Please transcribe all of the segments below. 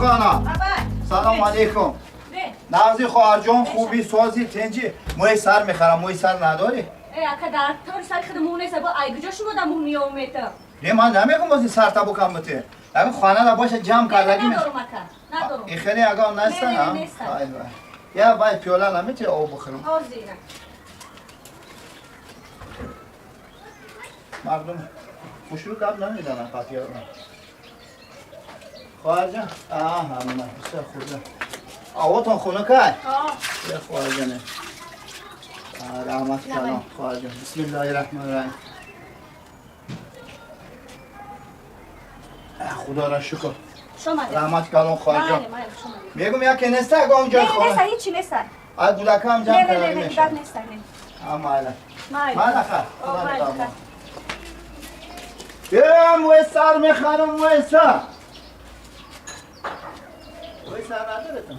Догона. Салом алейкум. Нағзи, хоҳарҷон, хуби, сози, тинҷӣ? Мӯи сар мехарам, мӯи сар надорӣ? Ака, дар тори сари худ мӯ нест, бо ай куҷо шумо да мӯ меомета? Не, ман намегум бози сарта букам бите. Ҳамин хонада боша, ҷамъ кардагӣ. Надорум, ака, надорум. И хеле ягон неста? Не, не, неста. Вай, вай. Я вай пиёла намете, об бихӯрам? Ҳозир. Мардум хушрӯ гап намезананд қатъиёна. Хоҳарҷон, ҳамина бисёр хуб. Овотон хунукай? Я, хоҳарҷоне, раҳмат калом, хоҳарҷон. Бисмиллоҳи раҳмони раҳим. Худоро шукр. Раҳмат калом, хоҳарҷон. Мегум, яке неста ягон ҷой хона? Неста, ҳичи неста. Ай гудакам ҷамъ карда мешавад? Неста, не. Майла, майла, хай, худо нигаҳбон. Е, мӯи сар мехарам, мӯи сар. Мӯи сар надоретон?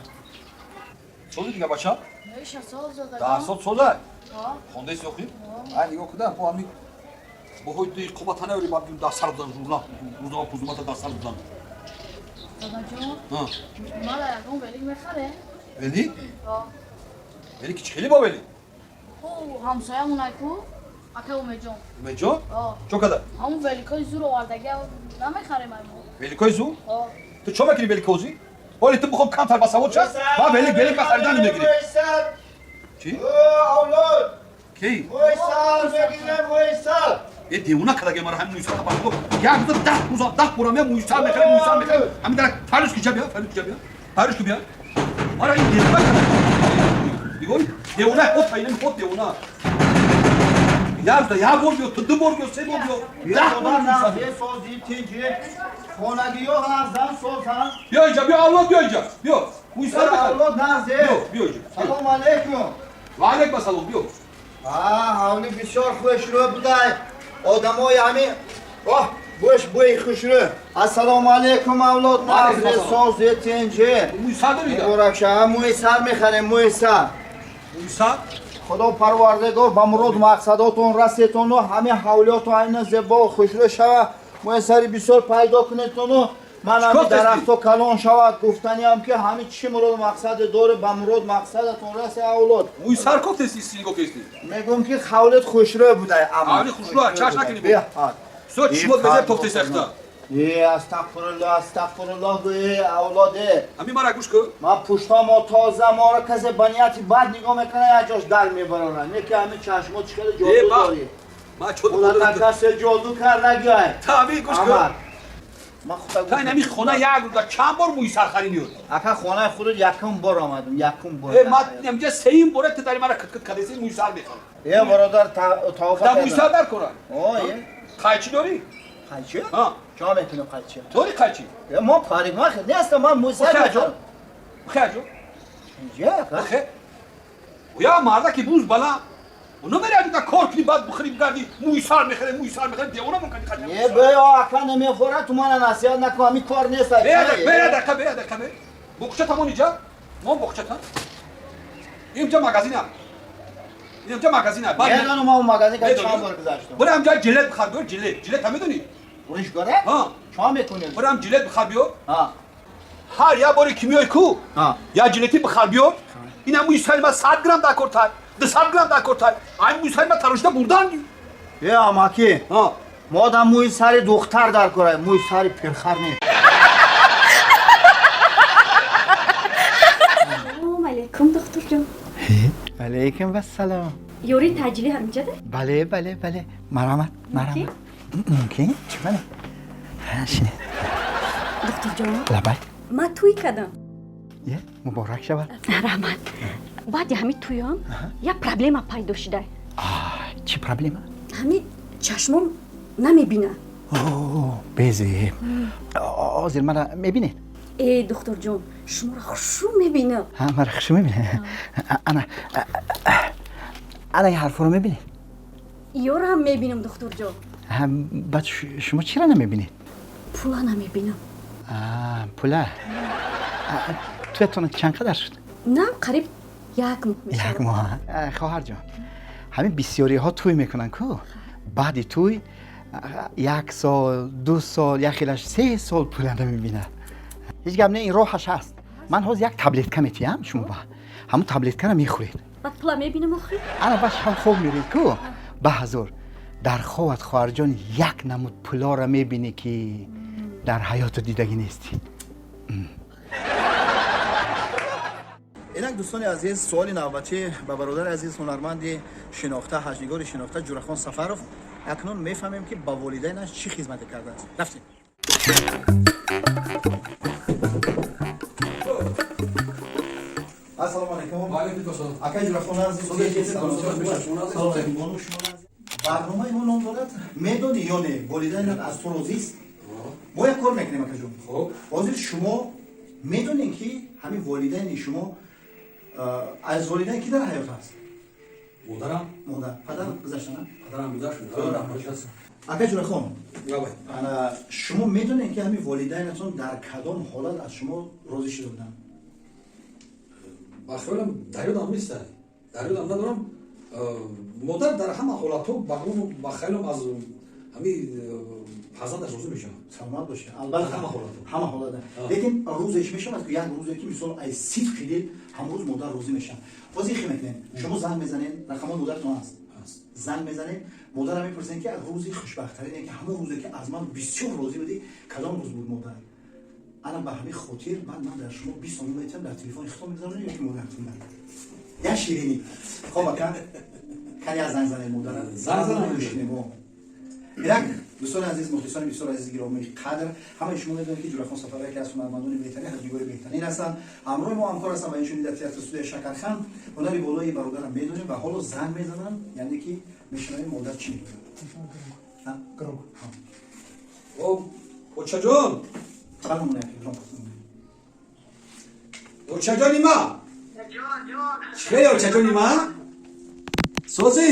Сози дига, бача? 10 сол соза? Хондаи сохи? Ай, нигоҳ куда, бо ҳами боҳои ти қуввата наёри, бад дар сар бизан, журнал, рӯзнома пузумата дар сар бизан. Бабаҷон, мара ягон велик мехаре? Велик? Велик чи хеле бо велик? Ҳу, ҳамсоямон ку, ака Умедҷон. Умедҷон? Чо када? Ҳамун великои зур овардаги, намехарем ай мо? Великои зур? Ту чо мекунӣ великози? Оли ту бихом камтар басавод ша, ма велик велик ба харидани мегирӣ. Чи? Авлод! Ки? Мӯи сар мегирем, мӯи сар! Е, девона кадаге мара ҳамин мӯйсар табар. Як рӯза 10 рӯза 10 бора меям, мӯйсар мехарем, мӯйсар мехарем. Ҳамин дара фарӯш ки бия, фарӯш ки бия. Фарӯш ки бия. Мара ин девона када. Нигоҳ, девона, ход таинем, ход девона. Як рӯза як бор биё, ту ду бор биё, се бор биё. 10 бор мӯйсар. Е, сози, тинҷи, хонагиё нағзан, созан? Биё инҷа, биё, авлод, биё инҷа. Биё. Мӯйсар мехарем. Авлод, нағзе? Биё, биё инҷа. Салом алейкум. Ва алейкум ассалом, биё. Ҳавли бисёр хушрӯ будай. Одамои ҳамин, оҳ, бӯш, бӯи хушрӯ. Ассалому алейкум, авлод, нағзе, созе, тинҷи? Мӯйсар дорӣ? Муборак шава. Мӯи сар мехарем, мӯи сар. Мӯйсар? Худо парвардигор ба мурод мақсадотон расетону ҳамин ҳавлиётон айна зебо хушрӯ шава, мӯи сари бисёр пайдо кунедтону ман ҳамин дарахто калон шавад. Гуфтаниам, ки ҳамин чӣ мурод мақсаде доре, ба мурод мақсадатон расе, авлод. Мӯйсар кофтести, нигоҳ кести? Мегӯм, ки ҳавлит хушрӯ будай. Ҳавли хушрӯ, чаш накунӣ. Беҳад. Со чишмот безеб кофтест ахта. Е, астағфируллоҳ, астағфируллоҳ, е, авлоде. Ҳамин мара гӯш кун. Ман пуштамо тоза, моро касе ба нияти бад нигоҳ мекунад, як ҷош дар мебарорад. Не ки ҳамин чашмо чӣ хеле ҷоду дорӣ. Ман чо Худата касе ҷоду кардагиай. Та ҳамин гӯш кун. Ман худта Та ин ҳамин хона як рӯза чанд бор мӯйсар харӣ меёд? Ака, хонаи худат якум бор омадам, якум бор. Э, ман инҷа сеюм бора ту дари мара кит-кит кардеси, мӯйсар мехарам. Е, бародар, тавба. Та мӯйсар дар кора. О, е. Қайчи дорӣ? Қайчи? Ҳа. Чо мекунем қайчи? Дорӣ қайчи? Е, мо парикмахер нестам, ман мӯйсар мехарам. Хеҷо. Инҷа, ака? Хе. Я марда ки буз бала. Оно мери аҷуда кор кунӣ, баъд бихӯри, бигарди, мӯйсар мехарем, мӯйсар мехарем, девона мон кади қайчи. Е, бе, ака, намехӯрад, ту мана насиҳат накун, ҳамин кор нест. Бе, дақа, бе, дақа, бе. Боғча тамон иҷа? Мо боғча та? Инҷа магазина. Инҷа магазина. Медонам, мо магазин ка чанд бор гузаштам. Бира ҳамҷа жилет бихар биё, жилет. Жилет ҳам медонӣ? Уришгора? Ҳа. Чо мекунем? Бира ҳам жилет бихар биё. Ҳа. Ҳар як боре ки меои ку, як жилети бихар биё. Ин ҳам мӯйсари ма 100 грамм дар кор тай, 200 грамм дар кор тай. Ай мӯйсари ма тарошида бурдан. Е, амаки. Ҳа. Модам мӯи сари духтар дар кора, мӯи сари пирхар не. Салом алейкум, духтурҷон. Алейкум вассалом. Ёрии таъҷилӣ ҳаминҷада? Бале, бале, бале. Марҳамат, марҳамат. Мумкин? Чӣ бале? Шинед. Духтурҷон. Лабай. Ман тӯй кардам. Е, муборак шавад. Раҳмат. Баъди ҳамин тӯям як проблема пайдо шуда. Чӣ проблема? Ҳамин чашмом намебина. Безеб. Ҳозир мара мебинед? Э, духтурҷон, шуморо хушу мебинам. Мара хушу мебинед? Ана, ана, ин ҳарфҳоро мебинед? Ёро ҳам мебинам, духтурҷон. Баъд шумо чиро намебинед? Пула намебинам. Пула. Туятон чанд қадар шуд? На, қариб як моҳ мешавад. Як моҳ. Хоҳарҷон, ҳамин бисёриҳо тӯй мекунанд ку, баъди тӯй як сол, 2 сол, як хелаш 3 сол пула намебинад. Ҳеҷ гап не, ин роҳаш ҳаст. Ман ҳозир як таблетка метиҳам шумо ба. Ҳамун таблеткаро мехӯред. Баъд пула мебинам охи? Ана баъд шаб хоб меред ку? Ба ҳазор. Дар хобат хоҳарҷон як намуд пулоро мебинӣ ки дар ҳаёту дидагӣ нестӣ. Инак дӯстони азиз, суоли навбатӣ ба бародари азиз, ҳунарманди шинохта, ҳаҷнигори шинохта Ҷурахон Сафаров. Акнун мефаҳмем ки ба волидайнаш чӣ хизмате кардааст. Рафтем. Ассалому алайкум. Ва алайкум ассалом. Акай Ҷурахон азиз, Салом алайкум. бону шумо азиз. Барномаи мо ном дорад «Медонӣ ё не, волидайнат аз ту розист». Мо як кор мекунем, акаҷон. Хуб. Ҳозир шумо медонед ки ҳамин волидайни шумо, аз волидайн ки дар ҳаёт ҳаст? Модарам. Модар. Падар гузашта, на? Падарам гузашт. Раҳматаш аст. Ака Ҷурахон, Давай. ана шумо медонед ки ҳамин волидайнатон дар кадом ҳолат аз шумо розӣ шуда буданд? Ба хаёлам дар ёдам нест. Дар ёдам надорам. Модар дар ҳама ҳолатҳо ба хаёлам аз ҳамин фарзандаш розӣ мешавад. Саломат бошед. Албатта, ҳама ҳолатҳо. Ҳама ҳолатҳо. Лекин рӯзеш мешавад ки як рӯзе ки мисол аз сидқи дил ҳамон рӯз модар розӣ мешавад. Боз ихе мекунем. Шумо занг мезанед, рақамҳои модаратон ҳаст. Занг мезанед, модарам мепурсед ки рӯзи хушбахттарине ки ҳамон рӯзе ки аз ман бисёр розӣ будӣ, кадом рӯз буд, модар? Ана ба ҳамин хотир баъд ман дар шумо 20 сомон метиҳам, дар телефони худтон мегузаронед ё ки модаратон дар. Як ширинӣ. Хоб ака, кани аз занг занед модарам. Занг занам. Мешинем. Инак дӯстони азиз, мухлисони бисёр азизи гиромии қадр, ҳамаи шумо медонед ки Ҷурахон Сафаров яке аз ҳунармандони беҳтарин, ҳаҷнигори беҳтарин ҳастанд. Ҳамроҳи мо ҳамкор ҳастанд ва инчунин дар театр студияи Шакархан ҳунари болои бародарам медонем ва ҳоло занг мезанам, яъне ки мешунавем модар чӣ мегӯяд. Очаҷон. Очаҷони ма. Чӣ очаҷони ма? Созӣ?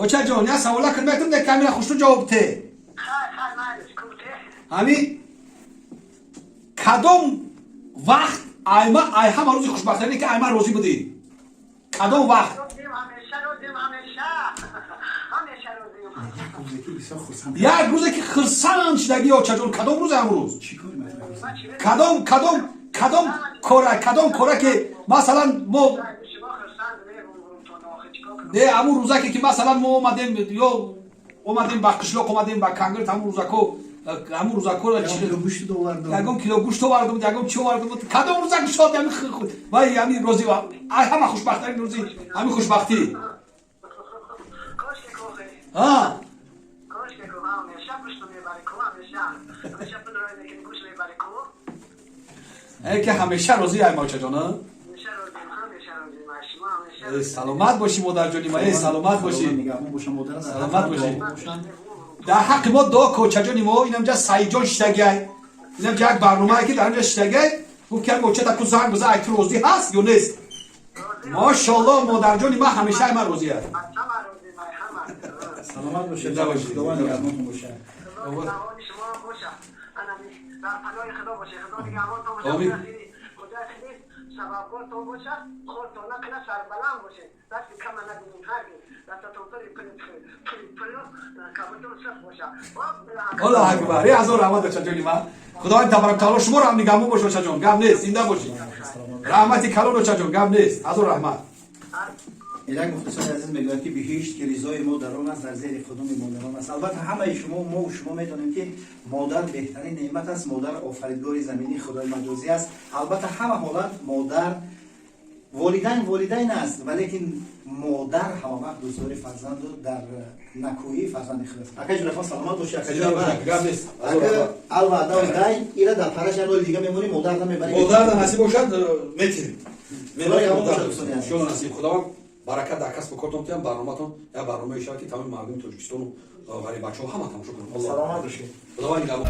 Очаҷон, як савола кун метум, де камера хушрӯ ҷавоб те. Ҳами кадом вақт айма ай ҳама рӯзи хушбахтарине ки айма розӣ будӣ? Кадом вақт? Як рӯзе ки хурсанд шудагӣ, очаҷон, кадом рӯзе ҳамун рӯз? Кадом кадом кадом кора, кадом кора ки масалан мо не ҳамун рӯзаке ки масалан мо омадем ё омадем ба қишлоқ, омадем ба Кангирт, ҳамун рӯзако, ҳамун рӯзакоро ягон кило гӯшт оварда буд, ягон чӣ оварда буд, кадом рӯзак шод ҳамин вай ҳамин розӣ ай ҳама хушбахттарин рӯзи ҳамин хушбахтӣ? А ки ҳамеша розӣ ай мочаҷон, а? Саломат бошӣ, модарҷони ма, саломат бошӣ, саломат бошӣ. Дар ҳаққи мо дуо ку, очаҷони мо. Инамҷа Саидҷон шиштагиай, инамҷа як барномае ки дар инҷа шиштагиай, гуфт ки оча ку занг биза, ай ту розӣ ҳаст ё нест. Мошоалло, модарҷони ма ҳамеша ай ман розӣ аст. Саломат бошед. Худованд нигаҳбонтон бошад. Омин. Сабабгортон бошад, хортон накунад, сарбаланд бошед, дасти кама набинем ҳаргиз, дастатон пури пури пури пулу кабутон сурх бошад. Аллоҳ акбар, е ҳазор раҳмат, очаҷони ман. Худованд табарак таоло шуморо ҳам нигаҳбон бош, очаҷон, гап нест, зинда бошӣ. Раҳмати калон, очаҷон, гап нест, ҳазор раҳмат. Инак мухлисони азиз, мегӯяд ки биҳишт ки ризои мо дар он аст, дар зери қудуми модарон аст. Албатта, ҳамаи шумо, мо шумо медонем ки модар беҳтарин неъмат аст, модар офаридгори заминӣ, худои маҷозӣ аст. Албатта, ҳама ҳолат модар, волидайн волидайн аст, валекин модар ҳамавақт дӯстдори фарзанду дар накӯии фарзанди худ аст. Ака Ҷурахон, саломат бошӣ, ака. Алваъда дай ира дар параш як ноли дига мемонӣ, модар намебарӣ. Модар насиб бошад, метирем. Насиб худованд баракат дар касбу кортон тиям. Барноматон як барномае шавад ки тамоми мардуми Тоҷикистону ғариббачаҳо ҳама тамошо кунанд. Саломат бошед. Худованд нигаҳбон.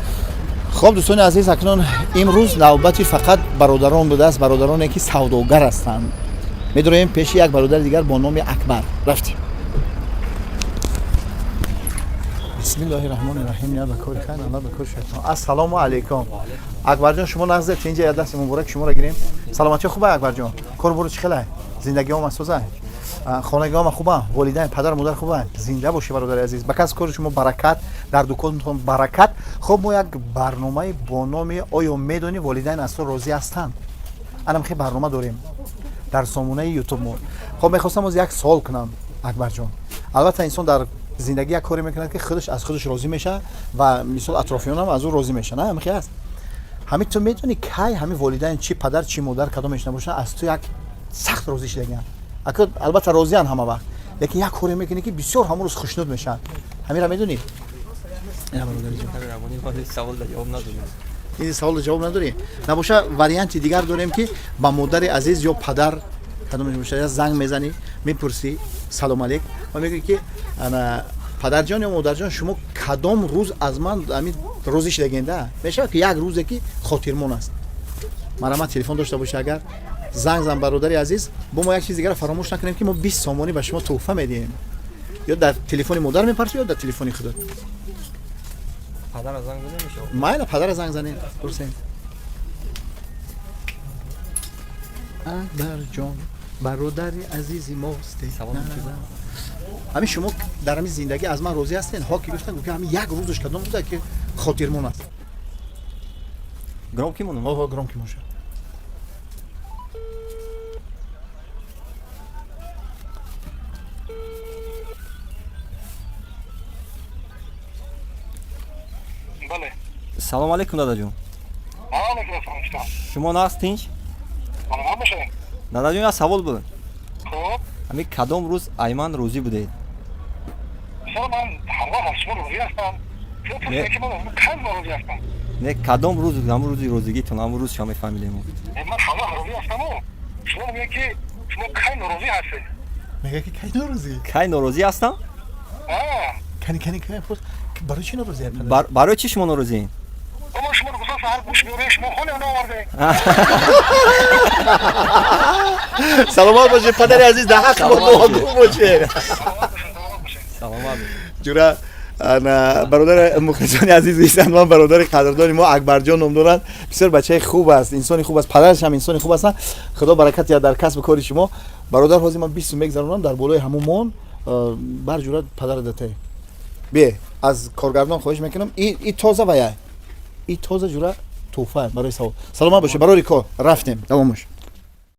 Хоб, дӯстони азиз, акнун имрӯз навбати фақат бародарон будааст, бародароне ки савдогар ҳастанд. Медороем пеши як бародари дигар бо номи Акбар. Рафтем. Бисмиллоҳи раҳмони раҳим. Я ба кори хайр, алла ба кори шайтон. Ассалому алайкум, Акбарҷон. Шумо нағзе? Инҷа як дасти муборак шуморо гирем. Саломатӣ хуб, Акбарҷон? Корбору чӣ хелай? Зиндагиҳо масоза? Хонагиҳома хубанд, волидайн, падару модар хубанд. Зинда бошӣ, бародари азиз, ба касб кори шумо баракат, дар дуконтон баракат. Хуб, мо як барномаи бо номи «Оё медонӣ волидайн аз ту розӣ ҳастанд?» Анам хел барнома дорем дар сомонаи ютуб мо. Хоб, мехостам оз як суол кунам, Акбарҷон. Албатта, инсон дар зиндагӣ як коре мекунад, ки худаш аз худаш розӣ мешавад ва мисол атрофиёнам аз ӯ розӣ мешаванд. Ҳамин хел аст. Ҳамин ту медонӣ, кай ҳамин волидайн, чи падар, чи модар, кадомеш набошанд, аз ту як сахт розӣ шудагианд? Ака, албатта, розианд ҳама вақт, лекин як коре мекунӣ, ки бисёр ҳамон рӯз хушнуд мешаванд. Ҳаминро медонӣ? Ин саволро ҷавоб надорӣ? Набоша, варианти дигар дорем, ки ба модари азиз ё падар, кадомеш боша, занг мезанӣ, мепурсӣ: «Салом алейк», ва мегӯӣ, ки ана, падарҷон ё модарҷон, шумо кадом рӯз аз ман ҳамин розӣ шудагенда? Мешавад, ки як рӯзе, ки хотирмон аст. Марҳамат, телефон дошта боша, агар занг зан, бародари азиз. Бо мо як чиз дигарро фаромӯш накунем, ки мо 20 сомонӣ ба шумо тӯҳфа медиҳем. Ё дар телефони модар мепарсӣ, ё дар телефони худат. Майла, падара занг занем, пурсем. Акбарҷон бародари азизи мосте. Ҳамин шумо дар ҳамин зиндагӣ аз ман розӣ ҳастен? Ҳо, ки гуфтан, ки ҳамин як рӯзаш кадом буда, ки хотирмон аст? Громкий монам? Ҳо, громкий моша. Бале. Салом алейкум, дадаҷон. Алейкум ассалом. Шумо нағз, тинч? Саломат бошед. Дадаҷон, як савол буд. Хуб. Ҳамин кадом рӯз айман розӣ будед? Мисол, ман ҳар вақт аз шумо розӣ ҳастам. Шумо пурсидед, ки ман аз кай норозӣ ҳастам? Не, кадом рӯз, ҳамун рӯзи розигитон, ҳамун рӯз шумо мефаҳмидем. Ман ҳар вақт розӣ ҳастаму шумо мегӯед, ки шумо кай норозӣ ҳастед? Мегӯяд, ки кай норозӣ. Кай норозӣ ҳастам? Кани, кани, кани, пурс, барои чӣ норозӣ? Барои чӣ шумо норозиед? Ман шуморо гуфтам, саҳар гӯш биёред, шумо хоне наовардед. Саломат бошед, падари азиз, дар ҳаққи мо дуогӯ бошед. Саломат. Ҷура, бародари мухлисони азиз, истанд, ман бародари қадрдони мо Акбарҷон ном доранд. Бисёр бачаи хуб аст, инсони хуб аст, падараш ҳам инсони хуб ҳастанд. Худо баракат диҳад дар касбу кори шумо, бародар. Ҳозир ман 20 сум мегзаронам дар болои ҳамун мон бар ҷура падара датае. Бе, аз коргардон хоҳиш мекунам, и тоза вая, и тоза, ҷура, тӯҳфа барои савол. Саломат бошед, барори кор. Рафтем, давомаш.